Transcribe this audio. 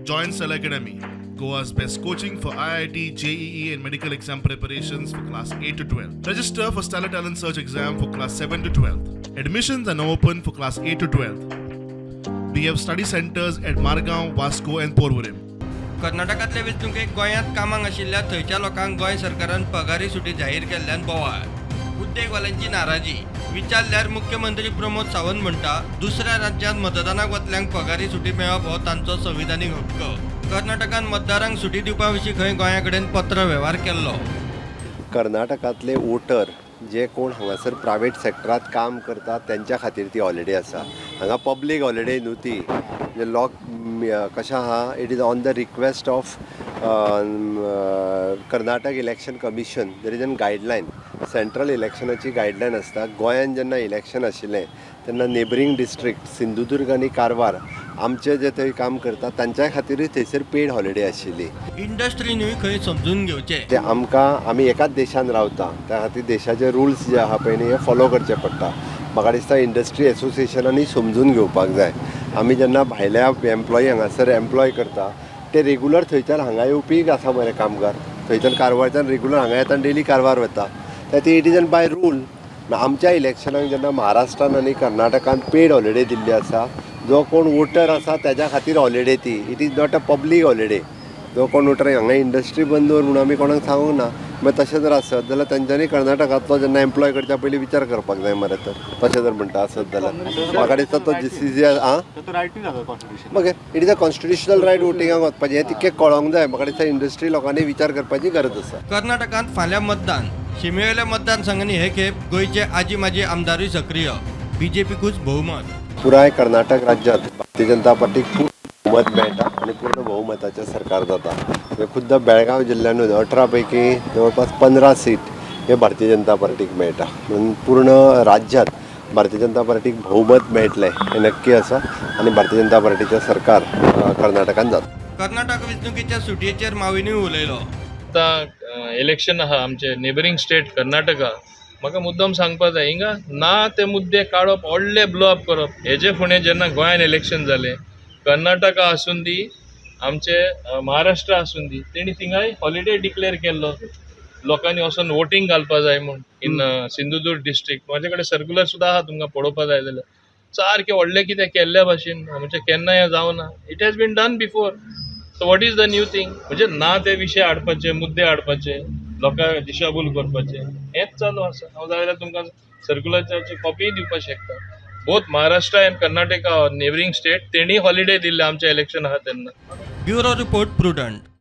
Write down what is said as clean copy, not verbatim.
Join Stellar Academy, Goa's best coaching for IIT, JEE, and medical exam preparations for class 8 to 12. Register for Stellar Talent Search exam for class 7 to 12. Admissions are now open for class 8 to 12. We have study centers at Margao, Vasco, and Porvorim. कर्नाटकांतले वेंचणुकेक गोंयांत कामाक आशिल्ल्या थंयच्या लोकांक गोंय सरकारान पगारी सुटी जाहीर केल्ल्यान बोवाळ. उद्देगवाल्यांची नाराजी. विचारल्यार मुख्यमंत्री प्रमोद सावंत म्हणटा, दुसऱ्या राज्यांत मतदानाक वतल्यांक पगारी सुटी मेळप हो तांचो संविधानीक हक्क. कर्नाटकान मतदारांक सुटी दिवपा विशीं खंय गोंया कडेन पत्र वेव्हार केल्लो. कर्नाटकांतले वोटर जे कोण हांगासर प्रायवेट सेक्टरांत काम करतात, तेंच्या खातीर ती हॉलिडे आसा. हांगा पब्लीक हॉलिडे न्हू ती. म्हणजे लोक कशें आहा, it is on the request of Karnataka Election Commission. There is an guideline, central इलेक्शनाची guideline आसता. गोंयान जेन्ना इलेक्शन आशिल्लें तेन्ना नेबरींग डिस्ट्रिक्ट सिंधुदुर्ग आनी कारवार, आमचे जे थंय काम करतात तांच्या खातीरूय थंयसर पेड हॉलिडे आशिल्ली. इंडस्ट्रीनूय खंय समजून घेवचें. ते आमकां, आमी एकाच देशान रावता, त्या खातीर देशाचे रुल्स जे आहा पळय न्ही, हे फॉलो करचे पडटा. म्हाका दिसता इंडस्ट्री एसोसिएशनांनी समजून घेवपाक जाय. आमी जेन्ना भायल्या एम्प्लॉई हांगासर एम्प्लॉय करता, ते रेगुलर थंयच्यान हांगा येवपी आसा मरे कामगार. थंयच्यान कारवारच्यान रेगुलर हांगा येता आनी डेली कारवार वता. त्या खातीर it is an by rule. आमच्या इलेक्शनाक जेन्ना महाराष्ट्रान आनी कर्नाटकान पेड हॉलिडे दिल्ली आसा, जो कोण वोटर आसा तेज्या खातीर हॉलिडे ती. It is not a public holiday. जो कोण वोटर, हांगा इंडस्ट्री बंद दवर म्हणून आमी कोणाक सांगूंक ना. मागीर तशें जर आसत जाल्यार तेंच्यांनी कर्नाटकांतलो जेन्ना एम्प्लॉय करच्या पयलीं विचार करपाक जाय मरे. तर तशें जर म्हणटा आसत जाल्यार म्हाका दिसता तो जी आं तो रायटूय जाता कॉन्स्टिट्यूशन. मागीर it is a constitutional right वोटिंगाक वचपाचें, हें तितकें कळोंक जाय. म्हाका दिसता इंडस्ट्री लोकांनी विचार करपाची गरज आसा. कर्नाटकांत फाल्यां मतदान. शिमेवेल्या मतदारसंघांनी हे खेप गोंयचे आजी माजी आमदारूय सक्रीय. बीजेपीकूच भोवमत. पुराय कर्नाटक राज्यांत भारतीय जनता पार्टीक पूर्ण बहुमत मेळटा आनी पूर्ण बहुमताचें सरकार जाता. म्हणजे खुद्द बेळगांव जिल्ल्यानूच 18 पैकी जवळपास 15 सीट हे भारतीय जनता पार्टीक मेळटा. म्हणून पूर्ण राज्यांत भारतीय जनता पार्टीक बहुमत मेळटलें हें नक्की आसा आनी भारतीय जनता पार्टीचें सरकार कर्नाटकान जाता. कर्नाटक वेंचणुकेच्या सुटयेचेर माविनूय उलयलो. आतां इलेक्शन आहा आमचे नेबरींग स्टेट कर्नाटका. म्हाका मुद्दम सांगपा जाय, हिंगा ना ते मुद्दे काडप, व्हडले ब्लो अप करप. हेजे फुडें जेन्ना गोंयान इलेक्शन जालें, कर्नाटका आसून दी, आमचे महाराष्ट्र आसून दी, तेणी थिंगाय हॉलिडे डिक्लेअर केल्लो, लोकांनी वचोन वोटींग घालपा जाय म्हूण इन सिंधुदुर्ग डिस्ट्रिक्ट. म्हाजे कडेन सर्क्युलर सुद्दां आहा, तुमकां पळोवपा जाय जाल्यार. सारकें व्हडलें कितें केल्ल्या भाशेन. म्हणजे केन्ना हें जावना. It has been done before, so what is the new thing? म्हणजे ना ते विशय हाडपाचे, मुद्दे हाडपाचे, लोकांक दिशाभूल करपाचे, हेंच चालू आसा. हांव जाय जाल्यार तुमकां सर्क्युलराची कॉपीय दिवपाक शकता. Both Maharashtra and Karnataka, neighbouring state, तेणी हॉलिडे दिल्ले आमचे इलेक्शन आहा तेन्ना. Bureau report, prudent.